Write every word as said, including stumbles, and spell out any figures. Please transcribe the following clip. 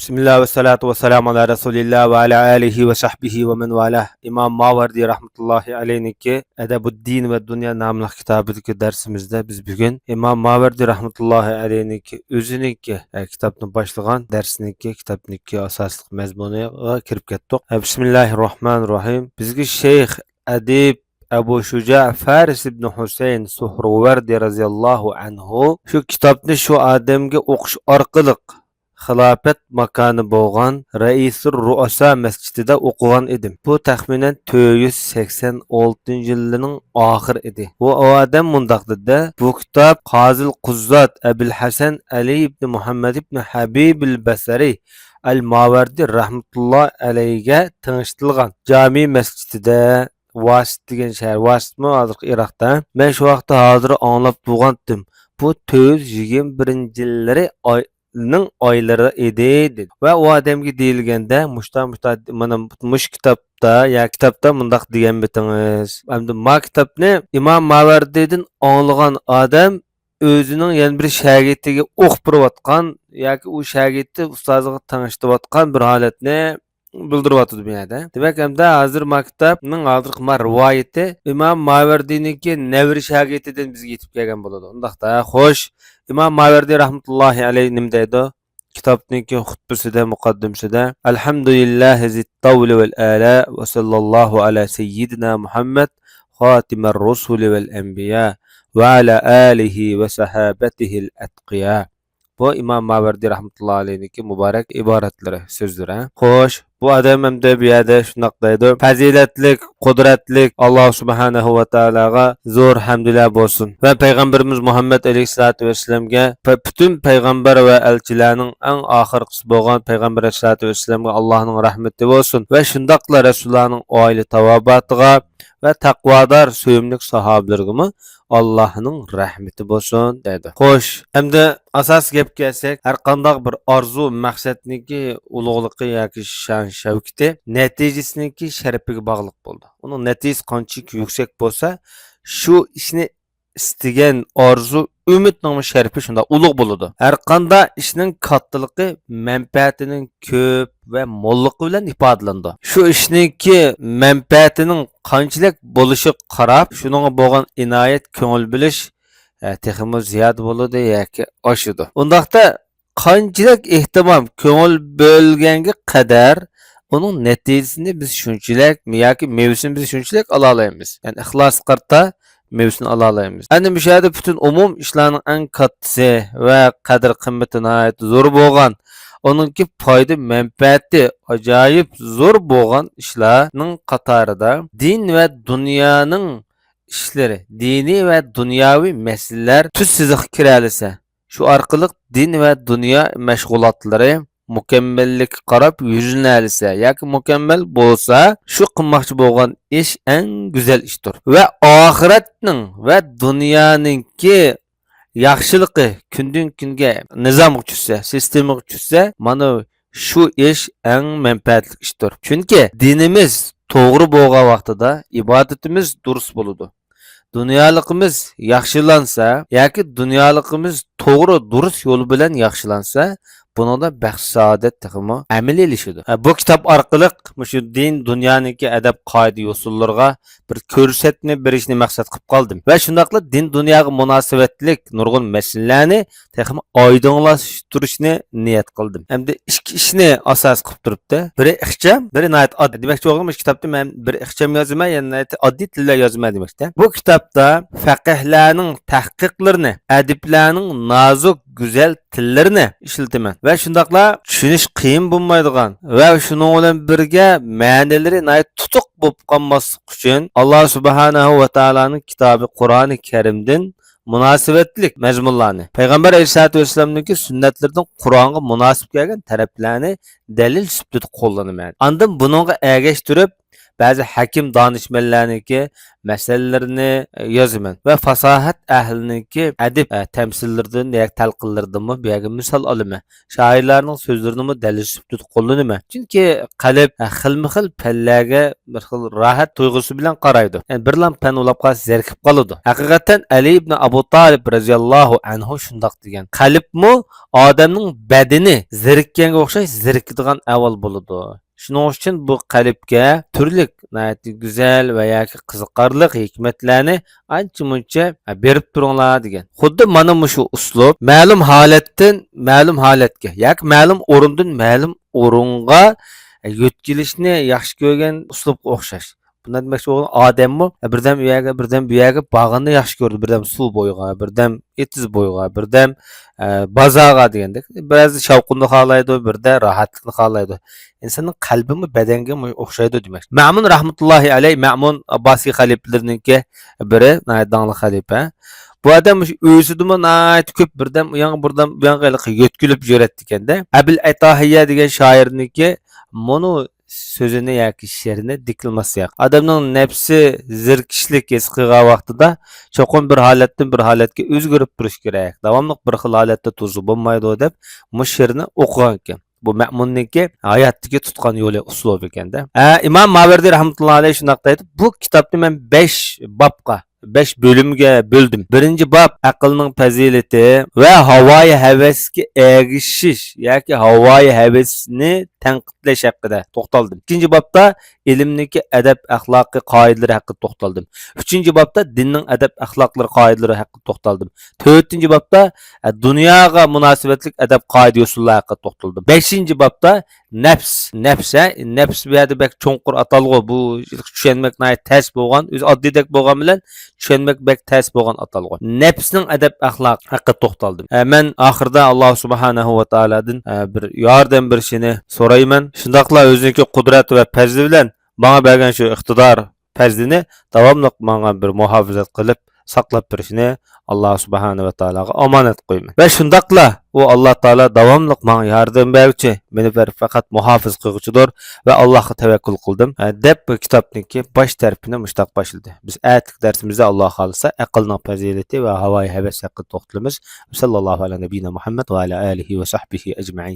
بىسمىللا ۋەسسالاتۇ ۋەسسالامۇ ئالا رەسۇلىللا ۋە ئالا ئالىھى ۋە سەھبىھى ۋە مەن ۋالا. ئىمام ماۋەردى رەھمەتۇللاھى ئەلەينىڭكى ئەدەبۇددىن ۋە دۇنيا ناملىق كىتابىدىكى دەرسىمىزدە بىز بۈگۈن ئىمام ماۋەردى رەھمەتۇللاھى ئەلەينىڭكى ئۆزىنىڭكى، ئە، كىتابنى باشلىغان دەرسىنىڭكى، كىتابنىڭكى ئاساسلىق مەزمۇنىغا كىرىپ كەتتۇق. ئە، بىسمىللاھىررەھمانىررەھىم. بىزگە شەيخ ئەدىب ئەبۇ شۇجا فارىس ئىبن ھۈسەيىن سۇھروۋەردى رەزىياللاھۇ ئەنھۇ شۇ كىتابنى شۇ ئادەمگە ئوقۇش ئارقىلىق خىلاپەت ماكانى بولغان رەئىسۇر رۇئاسا مەسچىتىدە ئوقۇغان ئىدىم. بۇ تەخمىنەن تۆت يۈز سەكسەن ئالتىنچى يىللىرىنىڭ ئاخىرى ئىدى. بۇ ئادەم مۇنداق دېدى، بۇ كىتاب قازىل قۇززات ئەبىل ھەسەن ئەلى ئىبنى مۇھەممەد ئىبنى ھەبىبىل بەسرى ئەل ماۋەردى رەھمەتۇللا ئەلەيگە تېڭىشتۇرۇلغان جامى مەسچىتىدە، ۋاسىت دېگەن شەھەر، ۋاسىتمۇ ھازىرقى ئىراقتا. مەن شۇ ۋاقىتتا ھازىر ئاڭلاپ تۇرغانتىم. بۇ تۆت يۈز يىگىرمە بىرىنچى يىللىرى ئاي-، نىڭ ئايلىرى ئىدى، دېدى. ۋە ئۇ ئادەمگە دېيىلگەندە، مۇشتا، مۇشتا، مانا مۇشۇ كىتابتا، يا كىتابتا مۇنداق دېگەنمىتىڭىز؟ ئەمدى ما كىتابنى ئىمام ماۋەردىدىن ئاڭلىغان ئادەم ئۆزىنىڭ يەنە بىر شاگىرتىگە ئوقۇپ بېرىۋاتقان ياكى ئۇ شاگىرتى ئۇستازىغا تەڭشىتىۋاتقان بىر ھالەتنى بىلدۈرۈۋاتىدۇ بۇ يەردە. دېمەك، ئەمدى ھازىر ما كىتابنىڭ ھازىرقى ما رىۋايىتى ئىمام ماۋەردىنىڭكى نەۋرە شاگىرتىدىن بىزگە يېتىپ كەلگەن بولىدۇ. ئۇنداقتا، خوش، ئىمام ماۋەردى رەھمەتۇللاھى ئەلەيھ نېمە دەيدۇ؟ كىتابنىڭكى خۇتبىسىدە، مۇقەددىمىسىدە، ئەلھەمدۇلىللاھى زىت تەۋلى ۋەل ئەلا ۋە سەللەللاھۇ ئەلا سەييىدىنا مۇھەممەد خاتىمەر رۇسۇلى ۋەل ئەنبىيا ۋە ئەلا ئالىھى ۋە سەھابەتىھىل ئەتقىيا. بۇ ئىمام ماۋەردى رەھمەتۇللا ئەلەيھنىڭكى مۇبارەك ئىبارەتلىرى، سۆزلىرى. خوش، بۇ ئادەم ئەمدى بۇ يەردە شۇنداق دەيدۇ، پەزىلەتلىك، قۇدرەتلىك ئاللا سۇبھانەھۇ ۋە تائالاغا زور ھەمدۇلە بولسۇن ۋە پەيغەمبىرىمىز مۇھەممەد ئەلەيھىسسالاتۇ ۋەسسالامگە، پە-، پۈتۈن پەيغەمبەر ۋە ئەلچىلەرنىڭ ئەڭ ئاخىرقىسى بولغان پەيغەمبەر ئەلەيھىسسالاتۇ ۋەسسالامغا ئاللانىڭ رەھمىتى بولسۇن ۋە شۇنداقلا رەسۇلۇللانىڭ ئائىلە تاۋابىئاتىغا ۋە تەقۋادار، سۆيۈملۈك ساھابىلىرىگىمۇ ئاللاھنىڭ رەھمىتى بولسۇن دەيدۇ. خوش، ئەمدى ئاساسىي گەپكە كەلسەك، ھەر قانداق بىر ئارزۇ، مەقسەتنىڭكى ئۇلۇغلۇقى ياكى شان-شەۋكىتى نەتىجىسىنىڭكى شەرىپىگە باغلىق بولىدۇ. ئۇنىڭ نەتىجىسى قانچىلىك يۈكسەك بولسا، شۇ ئىشنى ئىستىگەن ئارزۇ، ئۈمىدنىڭمۇ شەرىپى شۇنداق ئۇلۇغ بولىدۇ. ھەر قانداق ئىشنىڭ كاتتىلىقى مەنپەئەتىنىڭ كۆپ ۋە موللۇقى بىلەن ئىپادىلىنىدۇ. شۇ ئىشنىڭكى مەنپەئەتىنىڭ قانچىلىك بولۇشىغا قاراپ، شۇنىڭغا بولغان ئىنايەت، كۆڭۈل بۆلۈش، ئە، تېخىمۇ زىيادە بولىدۇ ياكى ئاشىدۇ. ئۇنداقتا قانچىلىك ئېھتىمام كۆڭۈل بۆلگەنگە قەدەر ئۇنىڭ نەتىجىسىنى بىز شۇنچىلىك ياكى مېۋىسىنى بىز شۇنچىلىك ئالالايمىز. يەنى ئىخلاسقا قارىتا مېۋىسىنى ئالالايمىز. ئەنە مۇشۇ يەردە پۈتۈن ئومۇم ئىشلارنىڭ ئەڭ كاتتىسى ۋە قەدىر قىممىتى ناھايىتى زور بولغان، ئۇنىڭكى پايدا مەنپەئەتى ئاجايىپ زور بولغان ئىشلارنىڭ قاتارىدا دىن ۋە دۇنيانىڭ ئىشلىرى، دىنىي ۋە دۇنياۋى مەسىلىلەر تۈز سىزىققا كىرەلىسە، شۇ ئارقىلىق دىن ۋە دۇنيا مەشغۇلاتلىرى مۇكەممەللىككە قاراپ يۈزلىنەلىسە ياكى مۇكەممەل بولسا، شۇ قىلماقچى بولغان ئىش ئەڭ گۈزەل ئىشتۇر. ۋە ئاخىرەتنىڭ ۋە دۇنيانىڭكى ياخشىلىقى كۈندىن-كۈنگە نىزامغا چۈشسە، سىستېمىغا چۈشسە، مانا شۇ ئىش ئەڭ مەنپەئەتلىك ئىشتۇر. چۈنكى دىنىمىز توغرا بولغان ۋاقتىدا ئىبادىتىمىز دۇرۇس بولىدۇ. دۇنيالىقىمىز ياخشىلانسا ياكى دۇنيالىقىمىز توغرا، دۇرۇس يول بىلەن ياخشىلانسا، بۇنىڭدا بەخت-سائادەت تېخىمۇ ئەمەلىيلىشىدۇ. ھە، بۇ كىتاب ئارقىلىق مۇشۇ دىن، دۇنيانىڭكى ئەدەپ، قائىدە-يوسۇنلىرىغا بىر كۆرسەتمە بېرىشنى مەقسەت قىلىپ قالدىم. ۋە شۇنداقلا دىن، دۇنياغا مۇناسىۋەتلىك نۇرغۇن مەسىلىلەرنى تېخىمۇ ئايدىڭلاشتۇرۇشنى نىيەت قىلدىم. ئەمدى ئىككى ئىشنى ئاساس قىلىپ تۇرۇپتۇ. بىرى ئىخچام، بىرى ناھايىتى ئاددىي. دېمەكچى بولغىنىم، مۇشۇ كىتابتا مەن بىر ئىخچام يازىمەن، يەنە ناھايىتى ئاددىي تىلدا يازىمەن دېمەكتە. بۇ كىتابتا فەقىھلەرنىڭ تەھقىقلىرىنى، ئەدىبلەرنىڭ نازۇك، گۈزەل تىللىرىنى ئىشلىتىمەن. ۋە شۇنداقلا چۈشىنىش قىيىن بولمايدىغان ۋە شۇنىڭ بىلەن بىرگە مەنىلىرى ناھايىتى تۇتۇق بولۇپ قالماسلىق ئۈچۈن، ئاللا سۇبھانەھۇ ۋە تائالانىڭ كىتابى قۇرئانى كەرىمدىن مۇناسىۋەتلىك مەزمۇنلارنى، پەيغەمبەر ئەلەيھىسسالاتۇ ۋەسسالامنىڭكى سۈننەتلىرىدىن قۇرئانغا مۇناسىپ كەلگەن تەرەپلەرنى دەلىل سۈپىتىدە قوللىنىمەن. ئاندىن بۇنىڭغا ئەگەشتۈرۈپ، بەزى ھەكىم دانىشمەنلەرنىڭكى مەسەللىرىنى يازىمەن ۋە فاساھەت ئەھلىنىڭكى ئەدىب، ئە، تەمسىللىرىدىن ياكى تەلقىنلىرىدىنمۇ بۇ يەرگە مىسال ئالىمەن. شائىرلارنىڭ سۆزلىرىنىمۇ دەلىل سۈپىتىدە قوللىنىمەن. چۈنكى قەلب، ئە، خىلمۇ خىل پەنلەرگە بىر خىل راھەت تۇيغۇسى بىلەن قارايدۇ. يەنى بىرلا پەن ئولاپ قالسا زېرىكىپ قالىدۇ. ھەقىقەتەن ئەلى ئىبنى ئابۇ تالىپ رەزىياللاھۇ ئەنھۇ شۇنداق دېگەن: قەلبمۇ ئادەمنىڭ بەدىنى زېرىككەنگە ئوخشاش زېرىكىدىغان ئەھۋال بولىدۇ. شۇنىڭ ئۈچۈن بۇ قەلبكە تۈرلۈك ناھايىتى گۈزەل ۋە ياكى قىزىقارلىق ھېكمەتلەرنى ئانچە مۇنچە بېرىپ تۇرۇڭلار دېگەن. خۇددى مانا مۇشۇ ئۇسلۇب مەلۇم ھالەتتىن مەلۇم ھالەتكە ياكى مەلۇم ئورۇندىن مەلۇم ئورۇنغا يۆتكىلىشنى ياخشى كۆرگەن ئۇسلۇبقا ئوخشاش. بۇنداق دېمەكچى بولغىنىم، ئادەممۇ بىردەم ئۇ يەرگە، بىردەم بۇ يەرگە بارغىنىنى ياخشى كۆرىدۇ. بىردەم سۇ بويىغا، بىردەم ئېتىز بويىغا، بىردەم، ئە، بازارغا دېگەندەك. بىرەردە شاۋقۇننى خالايدۇ، بىردە راھەتلىكنى خالايدۇ. ئىنساننىڭ قەلبىمۇ بەدەنگە مۇ-، ئوخشايدۇ دېمەكچى. مەمۇن رەھمەتۇللاھى ئەلەي، مەمۇن ئابباسىي خەلىپىلىرىنىڭكى بىرى، ناھايىتى داڭلىق خەلىپە. بۇ ئادەم مۇشۇ ئۆيىسىدىمۇ ناھايىتى كۆپ بىردەم ئۇ ياڭغا، بىردەم بۇ ياڭغا ھېلىقى يۆتكىلىپ يۈرەتتىكەندە. ئەبىل ئەتاھىيە دېگەن شائىرنىڭكى مۇنۇ سۆزىنى ياكى شېئىرىنى دىكلىماسلىق. ئادەمنىڭ نەپسى زېرىكىشلىك ھېس قىلغان ۋاقتىدا چوقۇم بىر ھالەتتىن بىر ھالەتكە ئۆزگىرىپ تۇرۇش كېرەك. داۋاملىق بىر خىل ھالەتتە تۇرسا بولمايدۇ دەپ مۇشۇ شېئىرنى ئوقۇغانىكەن. بۇ مەمۇننىڭكى ھاياتتىكى تۇتقان يولى، ئۇسلۇبى ئىكەندە. ئە، ئىمام ماۋەردى رەھمەتۇللا ئەلەيھ شۇنداق دەيدۇ: بۇ كىتابنى مەن بەش بابقا، بەش بۆلۈمگە بۆلدۈم. بىرىنچى باب ئەقىلنىڭ پەزىلىتى ۋە ھاۋايى ھەۋەسكە ئەگىشىش ياكى ھاۋايى ھەۋەسنى تەنقىدلەش ھەققىدە توختالدىم. ئىككىنچى بابتا ئىلىمنىڭكى ئەدەپ ئەخلاقى قائىدىلىرى ھەققىدە توختالدىم. ئۈچىنچى بابتا دىننىڭ ئەدەپ ئەخلاقلىرى قائىدىلىرى ھەققىدە توختالدىم. تۆتىنچى بابتا، ئە، دۇنياغا مۇناسىۋەتلىك ئەدەپ قائىدە يوسۇنلار ھەققىدە توختالدىم. بەشىنچى بابتا نەپس، نەپس، ھە، نەپس بۇ يەردە بەك چوڭقۇر ئاتالغۇ، بۇ چۈشەنمەك ناھايىتى تەس بولغان، ئۆزى ئاددىيدەك بولغان بىلەن چۈشەنمەك بەك تەس بولغان ئاتالغۇ. نەپسنىڭ ئەدەپ ئەخلاقى ھەققىدە توختالدىم. ئە، مەن ئاخىرىدا ئاللا سۇبھانەھۇ ۋە تائالادىن، ئە، بىر ياردەم بېرىشىنى سورايمەن. شۇنداقلا ئۆزىنىڭكى قۇدرەت ۋە پەزلى بىلەن ماڭا بەرگەن شۇ ئىقتىدار، پەزلىنى داۋاملىق ماڭا بىر مۇھاپىزەت قىلىپ ساقلاپ بېرىشىنى ئاللا سۇبھانە ۋە تائالاغا ئامانەت قويىمەن. ۋە شۇنداقلا ئۇ ئاللا تائالا داۋاملىق ماڭا ياردەم بەرگۈچى، مېنى بىر پەقەت مۇھاپىز قىلغۇچىدۇر ۋە ئاللاغا تەۋەككۈل قىلدىم، ھە، دەپ بۇ كىتابنىڭكى باش تەرىپىنى مۇشتاق باشلىدى. بىز ئەتىلىك دەرسىمىزدە ئاللا خالىسا ئەقىلنىڭ پەزىلىتى ۋە ھاۋايى ھەۋەس ھەققىدە توختىلىمىز. سەللەللاھۇ ئەلا نەبىينا مۇھەممەد ۋە ئەلا ئالىھى ۋە سەھبىھى ئەجمەئىن.